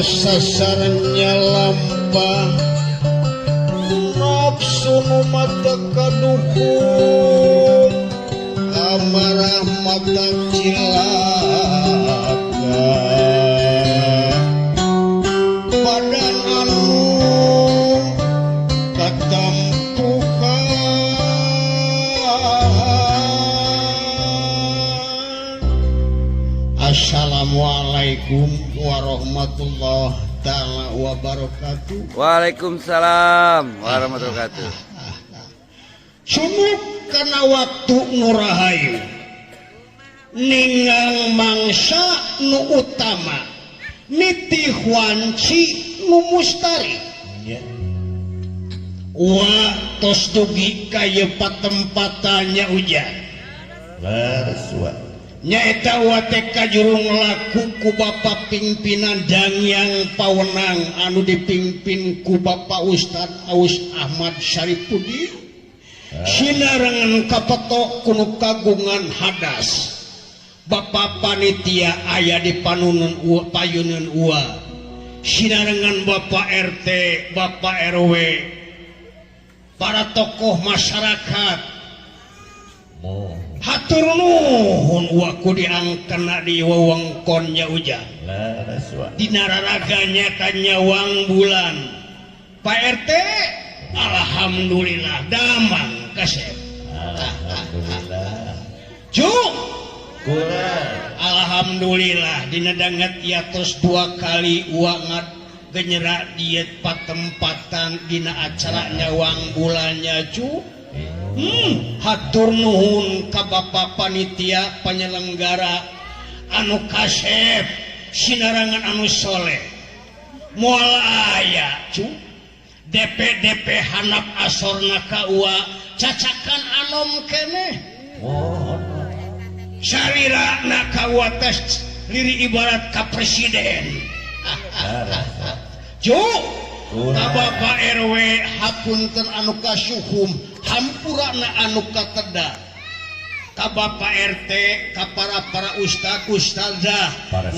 Sasarnya lampah nafsu nu mata kaduhung amarah mata cilaka badan anu katampukan. Assalamualaikum warahmatullahi taala wabarakatuh. Waalaikumsalam warahmatullahi wabarakatuh. Sumuk kana waktu nu rahayu ninggal mangsa nu utama niti wanci nu mustari. Wa tos dugi ka ieu patempatannya ujan. Leres wa. Nyaeta wa teh kajurung laku ku Bapak pimpinan Dangyang Pawenang anu dipimpin ku Bapak Ustad Aus Ahmad Syarifudin. Sinarengan kapetok kuno kagungan hadas. Bapak panitia aya di panunun ua, payunun ua. Sinarengan Bapak RT, Bapak RW, para tokoh masyarakat. Hatur nuhun waku diangkena di wewengkonnya ujang. Leres wa. Dina raraganya kanyawang bulan. Pak RT, alhamdulillah damang kasep. Alhamdulillah. Cuk. Kurang. Alhamdulillah dina danget ya terus dua kali uangat genyera diet patempatan dina acara nyawang bulannya cu. Hatur nuhun ka Bapak panitia penyelenggara anu kasep sinarangan anu soleh. Moal aya cu. DPDP hanap asorna ka ua cacakan anom keneh. Salira na ka ua tes liri ibarat ka presiden. Cu. Ka Bapak RW hapunten anu kasuhum hampurana anu kateda. Ka Bapak RT, ka para ustad ustazah, para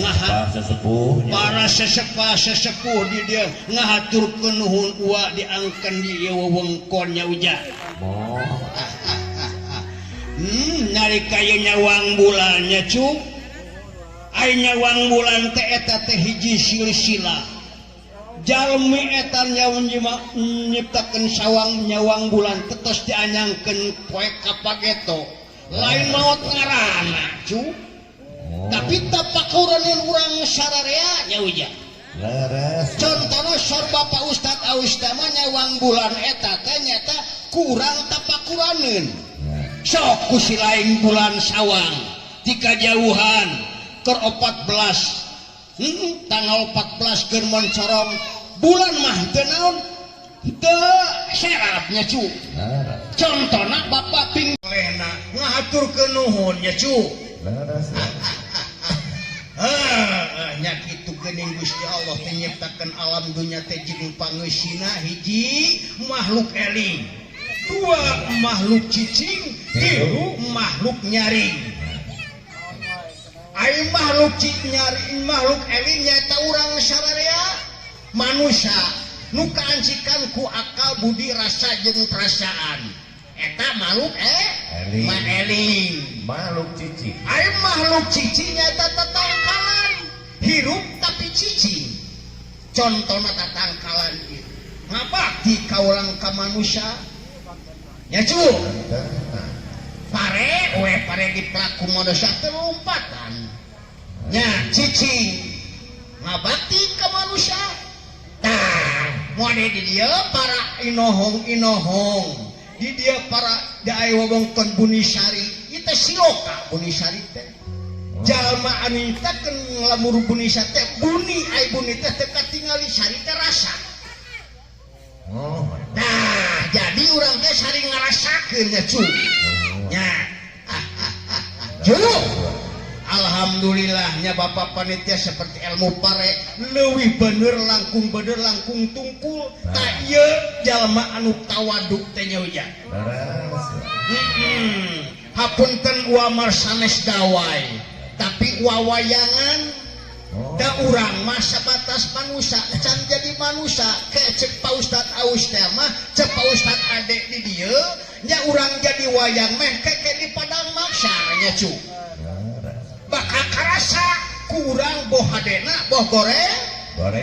sesepuh, para sesepuh sesepuh di dieu ngahaturkeun nuhun ua diangkeun di ieu wewengkonnya ujang. Nyari kaya nyawang bulannya cu. Ai nyawang bulan teh eta teh hiji silsilah. Jalmi eta nyiptakeun sawang nyawang bulan tetos dianyangkeun poe kapageto. Lain maot ngaranna cu. Tapi tapakuraneun urang sararea nya ujang. Leres. Contohna sor Bapak Ustad Austama nyawang bulan eta teh nyata kurang tapakuraneun. Sok ku si lain bulan sawang ti kajauhan keur 14. Tanggal 14 keur mencorong bulan mah teu naon teu serapnya cu. Contohna Bapak ping lena ngahaturkeun nuhun nya cu. Leres. Nya kitu geuning Gusti Allah teh nyiptakeun alam dunya teh jeung pangeusina hiji makhluk eling, dua makhluk cicing, tilu makhluk nyaring. Ai makhluk cicing nyaring makhluk eling nyaeta urang sararea manusia nu kaancikan ku akal budi rasa jeung perasaan. Eta makhluk Eling. Eling. Makhluk cicing. Ai makhluk cicing nyaeta tatangkalan hirup tapi cicing. Contona tatangkalan ieu ngabakti ka urang ka manusia nya cu. Pare we pare di pelaku manusia teh lompatan nya cicing ngabakti ka manusia. Tah mode di dieu para inohong-inohong di dieu para daai wewengkon Bunisari ieu teh siloka Bunisari teh. Jalma anu nyiptakeun lamur Bunisari teh buni ai buni teh teu katingali sari teh rasa. Nah jadi urang teh sari ngarasakeun nya cu. Nya. Cu. Alhamdulillahnya Bapak panitia seperti ilmu pare leuwih bener langkung tungkul tak ieu jalma anu tawaduk teh nya ujang. Hapunten uamar sanes dawai tapi wawayangan Da urang mah sabatas manusia can jadi manusia ke cek Pak Ustad Aus teh mah cek Pak Ustad Ade di dieu nya urang jadi wayang meh keke di padang mahsyar nya cu. Bakal karasa kurang boh hadena boh goreng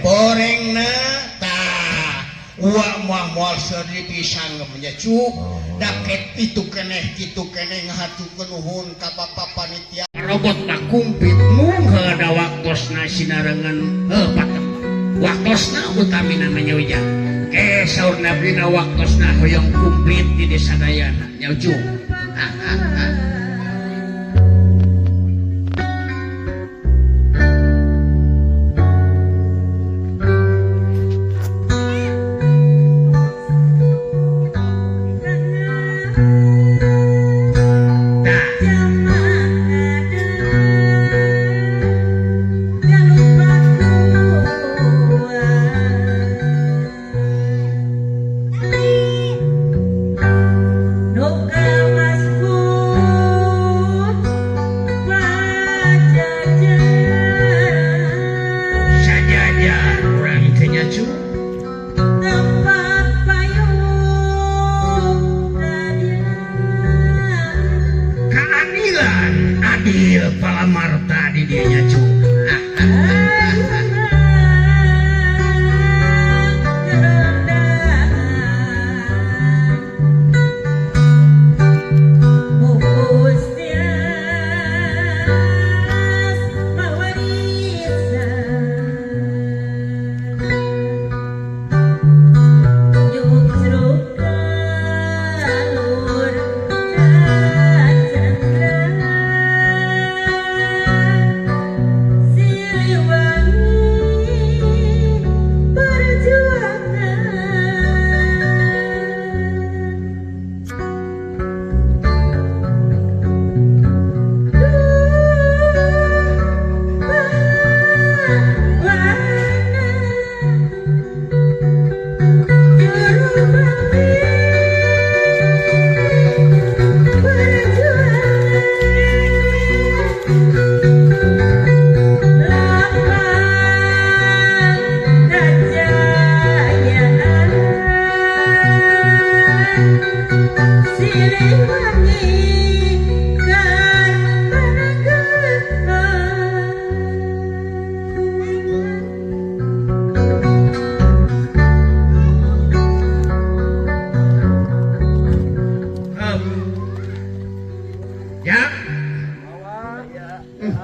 gorengna tah uak moal moal seuri pisang nya cu. Daket itu keneh kitu keneh ngahaturkeun nuhun ka Bapak panitia robot na kumpit mung da waktosna sinarengan heuh patem waktosna utamina mah nya ujang ke saur nabrina waktosna hoyong kumplit di desa dayana nya ujung.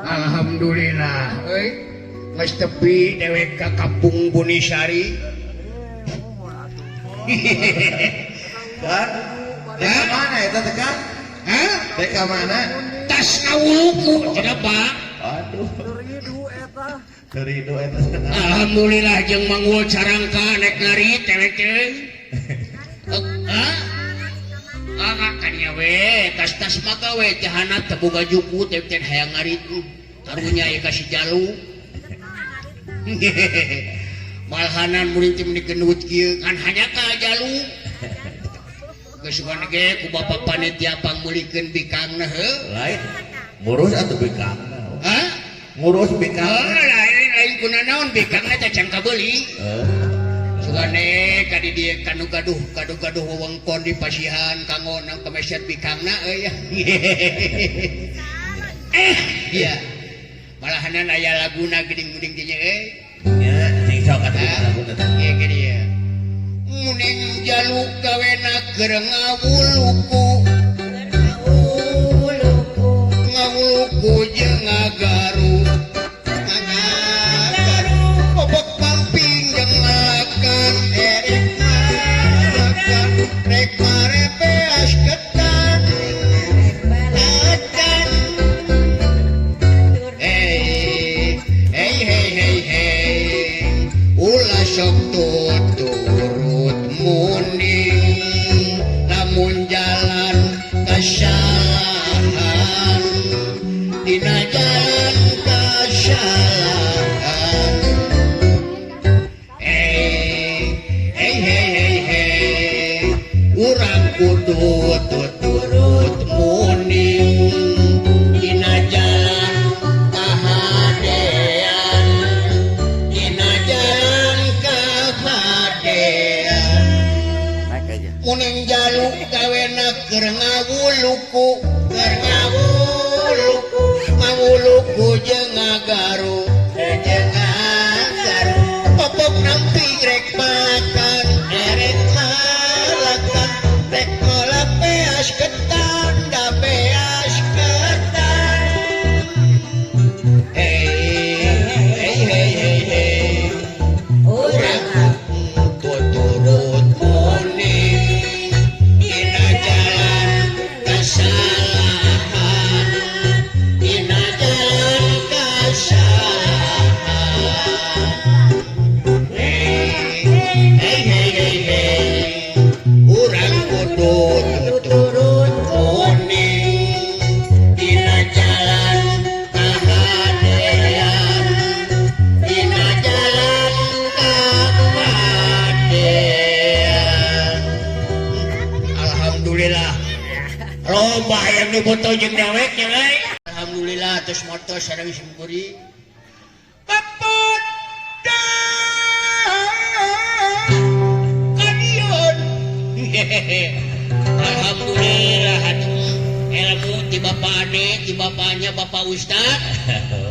Alhamdulillah euy geus tepi dewek ka kampung Bunisari. Dan deka mana eta teh Kang? Hah? Deka mana? Tas ngawuluku cenah Pak. Aduh. Teridu eta. Alhamdulillah jeung manggul carangka nek ngari dewek teh. Hah? Ah kan nya we tas-tas maka we jahana teu boga juku teh teh hayang ngarit. Karunya ieu ka si Jalu. Malhanan muring teh meuni gendut kieu kan hanya ka Jalu. Geus sugan ge ku bapak panitia pangmeulikeun bikangna heuh. Lain ngurus atuh bikangna. Hah? Ngurus bikangna. Heuh lain lain kunanaon bikangna teh can kabeuli. Sugane ka di dieu kanu gaduh gaduh wewengkon di pasihan kanggo nang kemeset bikangna euy. Iya. Malahanan aya laguna geuning-geuning dinya euy. Nya cing sok atuh laguna teh. Ieu ge dieu. Muning jaluk gawena keur ngawuluku. Ngawuluku jeung ngagaru. Ngagaru bobok pamping jeung ngalakan erek ngalakan rek marebeas ketan. Ketan. Hey hey hey hey hey ulah sok tuturut muning lamun jalan kesalahan dina jalan kesalahan. Hey hey hey hey hey urang kudu tuturut muning dina jalan kahadean. Muning jaluk gawena keur ngawuluku, keur ngawuluku, ngawuluku jeung ngagaru, jeung ngagaru. Popok nampi rek makan, rek malakan, rek melak beas ketan, da beas ketan. Hey hey hey hey hey, urang tuturut muning dina jalan kesalahan, dina jalan kesalahan. Hey hey hey hey hey, urang kudu tuturut muning dina jalan kahadean, dina jalan kahadean. Alhamdulillah loba yang difoto jeung dewek nya euy. Alhamdulillah tos moto sareng simkuring. Papoda kadion. Alhamdulillah atuh ilmu ti Bapak Ade, ti bapaknya Bapak Ustad.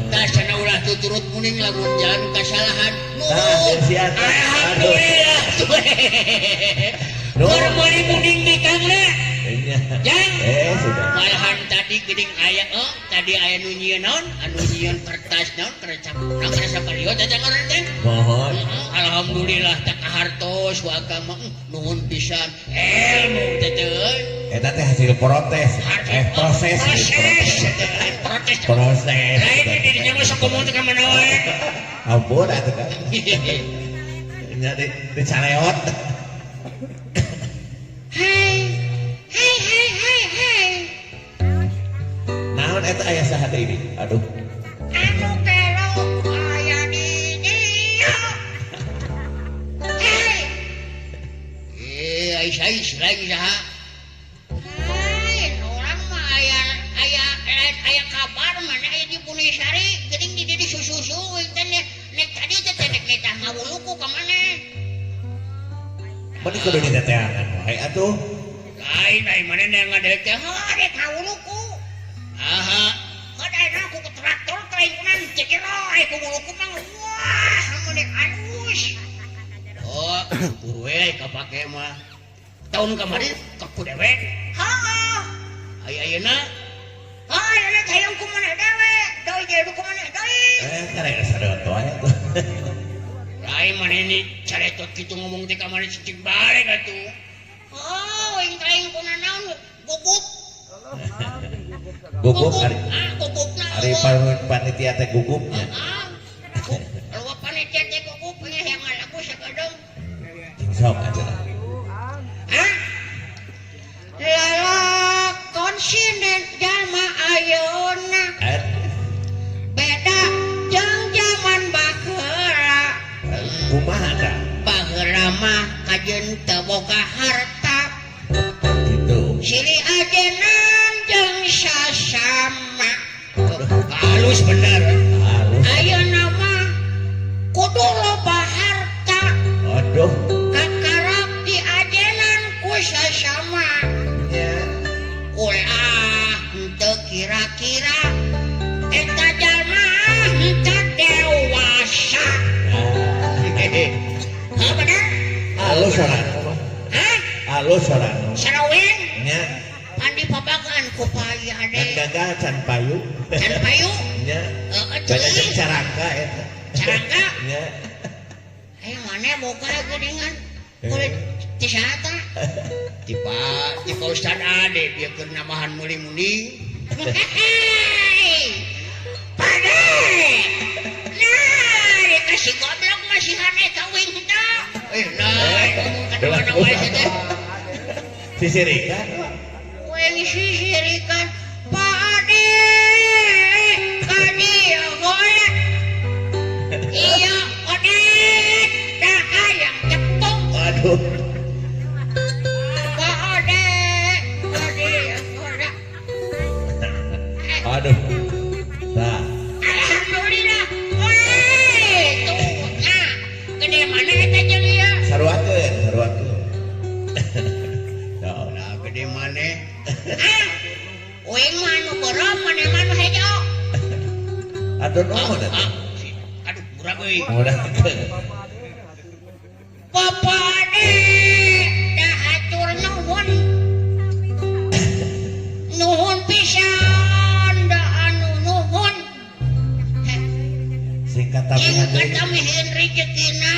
Tah cenah ulah tuturut muning lamun jalan kasalahan. Tah, Nuhun. siap. Alhamdulillah. Nuhun. Keur meuli muning di Kangna. Jang. Sudah. Malahan tadi geuning aya tadi aya nu nyieun naon? Anu nyieun kertas naon kertas naon kertas pario teh ngaran teh. Mohon. Alhamdulillah teh kahartos ku agama nuhun pisan ilmu teh teh euy. Eta teh hasil protes. Proses. Proses teh protes. Proses. Lain di dirinya mah sok ngomong teh ka mana wae. Ampun atuh kan. Nya di caleot. Hai. Hai hai hai hai. Naon eta aya saha deui ini? Aduh. Anu kelok aya di dieu. Hei. Ai sais lain saha? Lain urang mah aya aya lain aya kabar mana aya di Bunisari geuning di dieu sususu teh nek tadi teh nek nitah ngawuluku ka mana? Meni kudu diteteangan wae atuh. Lain ai mana yang ngadek teh heuh rek ngawuluku. Aha. Kadang ku traktor teh kunan cekero ai ku wuluku mah wah mun alus. Oh, syukur we kapake mah. Tahun kamari kaku dewek. Heeh. Ai ayeuna? Heuh, ayeuna teh hayang ku maneh dewe. Deui ge ku maneh deui. Karek sadot wae atuh. Lain maneh ni caretot kitu ngomong teh ka maneh cicing balik atuh. Oh, aing teh kuna naon gugup. Gugup ari. Ah, gugupna. Ari panitia teh gugupnya. Heeh. Kalau panitia teh gugup nya yang lagu sagedeung. Sok atuh. Hah? Lalakon sinden jalma ayeuna beda jeung jaman baheula. Kumaha tah? Baheula mah kajeun teu boga harta. Gitu. Silih ajenan jeung sasama. Halus bener. Halus. Ayeuna mah kudu loba harta. Aduh. Kakarap diajenan ku sasama. Nya. Ulah henteu kira-kira eta jalma henteu dewasa. Heuh bener? Halus sorana mah. Hah? Halus sorana. Saraweng? Nya. Pandi pabagan ku pai ade. Kan gagal can payu. Can payu? Nya. Heeh, Beda jeung carangka eta. Carangka? Nya. Ayo mana boga geuningan kulit ti saha tah? Ti Pak, ti Pak Ustad Ade dia keur namahan meuli munding. Pade. Nah, dikasih goblok masihan eta wing teh. Nah, ngomong ka mana wae teh. Sisirikan. Wing sisirikan Pak Ade. Ka dieu golek. Iya, Ode. Dah hayang cepung. Aduh. Pak Ode. Ode golek. Aduh. Tah. Alhamdulillah. Weh, tuh nah, gede mana eta jeung ieu? Saruakeun, saruakeun. Gede maneh. Ah. Uing mah anu beureum maneh mah anu hejo. Aduh nuhun atuh. Aduh murah euy. Murah. Bapak dah hatur nuhun. Nuhun pisan da anu nuhun. Singkat tamihin rezekina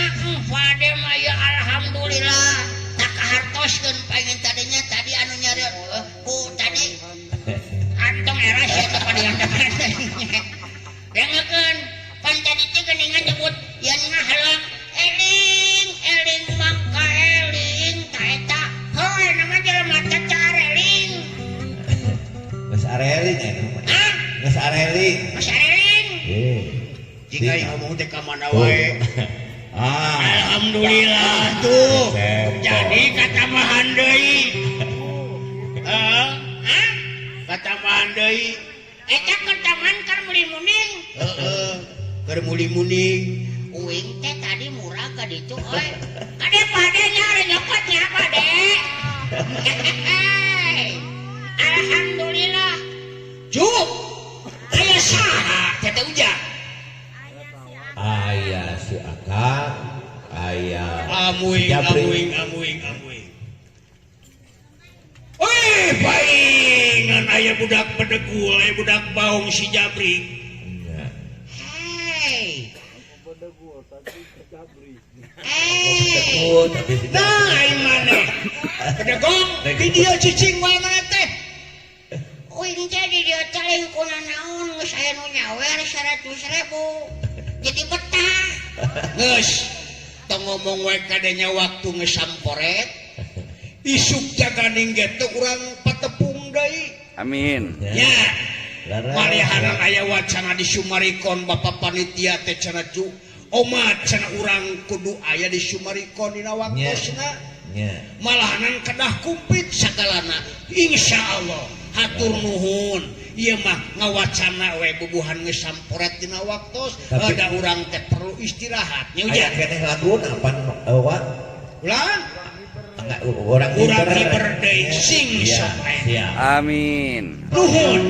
Fade mah ya alhamdulillah. Tak kahartoskeun pengen tadinya tadi anu nyari ku tadi antong era sia teh pada yang dengekeun pan tadi teh geuningan nyebut yen ngahalang eling eling mangka eling ta eta heuh nama jelema teh areling geus areling eta mah geus areling geus areling jika ngomong teh ka mana wae. Ah, alhamdulillah tuh. Jadi katambahan deui. Heeh. Hah? Katambahan deui. Eta katambahan keur meuli muning. Heeh. Keur meuli muning. Uing teh tadi murah ka ditu euy. Kade pade nya ari nyokot nya pade. Alhamdulillah. Cuk. Aya saha teh teh ujang? Aya si Akang, aya amuing amuing amuing amuing. Wih, paingan aya budak bedegul, aya budak baung si Jabri. Hei. Bedegul tapi si Jabri. Nah, ai maneh. Bedegong di dieu cicing wae maneh teh. Uing teh di dieu teh lain kunanaon geus aya nu nyawer 100.000. Jadi betah. Geus, tong ngomong wae kadenya waktu ngesamporet. Isuk jaganing ge teh urang patepung deui. Amin. Ya. Malihanan aya wacana di Sumarikon Bapak panitia teh cenah cu. Omat cenah urang kudu aya di Sumarikon dina waktosna. Malahanan kedah kumplit sagalana. Insyaallah hatur nuhun. Ieu mah ngawacana we bubuhan ngesamporet dina waktos. Ada urang teh perlu istirahat. Nya ujang. Aya keneh laguna pan wa? Ulang? Urang hiber deui sing sok aya. Amin. Nuhun.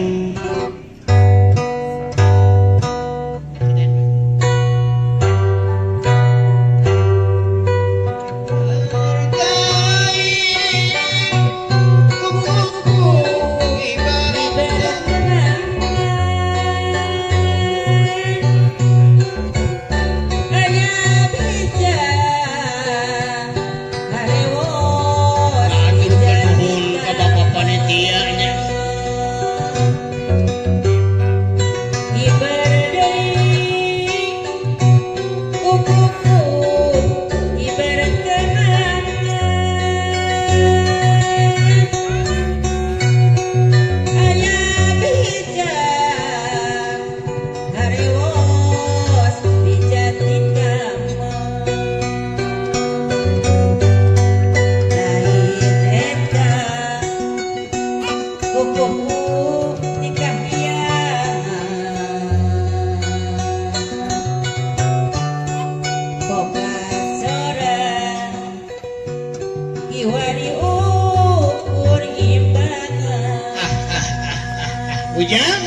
Ujang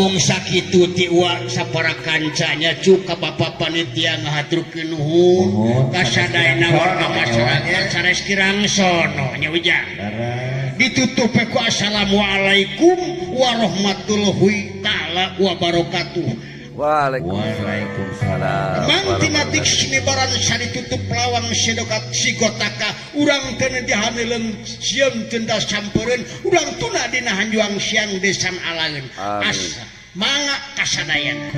mung sakitu ti uang sapara kancanya cuka bapak panitia ngahaturkeun nuhun ka sadayana warga masyarakat sanes Kirangsono nya ujang. Ditutup ku assalamualaikum warahmatullahi taala wabarakatuh. Waalaikumsalam. Mang tinatik sinibaran saditutup lawang sedokat sigotaka urang teu dihaneuleung sieun teu sampereun urang tuna dina hanjuang siang desan alaeun. Asa mangga kasadayana.